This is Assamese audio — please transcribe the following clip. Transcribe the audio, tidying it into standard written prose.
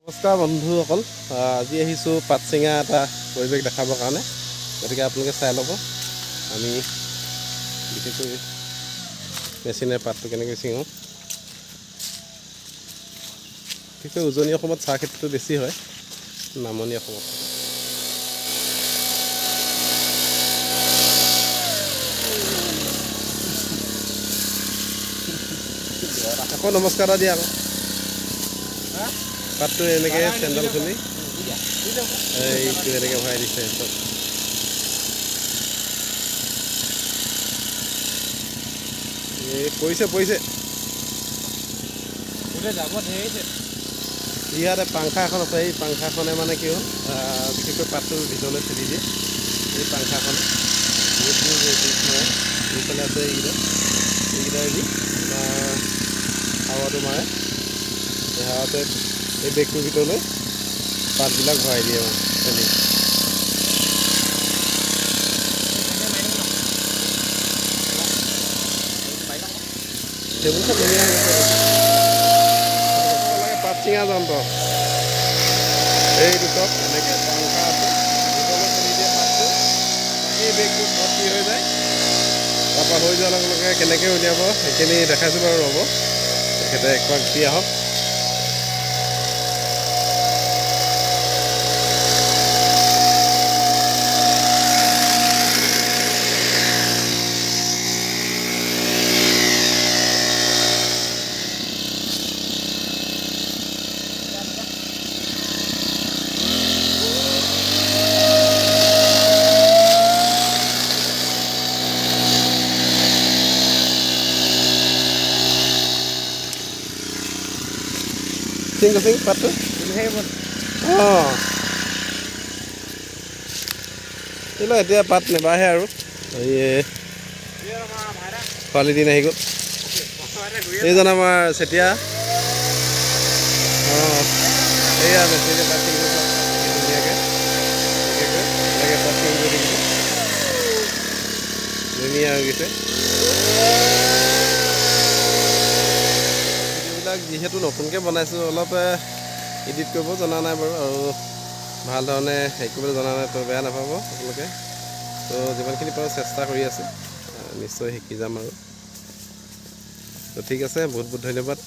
নমস্কাৰ বন্ধুসকল, আজি আহিছোঁ পাতছিঙা এটা পৰিৱেশ দেখাবৰ কাৰণে। গতিকে আপোনালোকে চাই ল'ব, আমি বিশেষকৈ মেচিনে পাতটো কেনেকৈ ছিঙোঁ। বিশেষকৈ উজনি অসমত চাহ খেতিটো বেছি হয় নামনি অসমত। আকৌ নমস্কাৰ এটা দিয়া আকৌ। পাতটো এনেকৈ চেণ্ডেল খুলি এইটো এনেকৈ ভৰাই দিছে চব। এই পৰিছে পৰিছে। ইয়াতে পাংখা এখন আছে। এই পাংখাখনে মানে কি হ'ল, বিশেষকৈ পাতটো ভিতৰলৈ ঠেলি দিয়ে। এই পাংখাখনে বহুত দূৰ মাৰে। এইফালে আছে এইকেইটা, এইকেইটাই দি আপোনাৰ হাৱাটো মাৰে। এই হাৱাটোৱে এই বেগটোৰ ভিতৰলৈ পাতবিলাক ভৰাই দিয়ে, মানে ঠেলি। টেবুলখন ধুনীয়া হৈ গৈছে। লাগে পাত ছিঙা যন্ত্ৰ এইটো। চব এনেকৈ পাংখা আছে, ভিতৰলৈ ঠেলি দিয়ে পাতটো, এই বেগটো ভৰ্তি হৈ যায়। তাৰপৰা হৈ যোৱাৰ লগে লগে কেনেকৈ উলিয়াব সেইখিনি দেখাইছোঁ বাৰু। ৰ'ব, তেখেতে একপাক দি আহক। চিং চিং পাতটো। অঁ, এতিয়া পাত নেবাঢ়ে আৰু এই খৰালি দিন আহি গ'ল। এইজন আমাৰ চেতিয়া। অঁ, এইয়া মেচিনে পাত ছিঙিব ধুনীয়াকৈ। বিশেষকৈ এনেকৈ পাত ছিঙি গৈ থাকিব, ধুনীয়া হৈ গৈছে। ভিডিঅ'বিলাক যিহেতু নতুনকৈ বনাইছোঁ, অলপ এডিট কৰিব জনা নাই বাৰু, আৰু ভাল ধৰণে হেৰি কৰিবলৈ জনা নাই, তো বেয়া নাপাব আপোনালোকে। তো যিমানখিনি পাৰোঁ চেষ্টা কৰি আছোঁ, নিশ্চয় শিকি যাম আৰু। তো ঠিক আছে, বহুত বহুত ধন্যবাদ।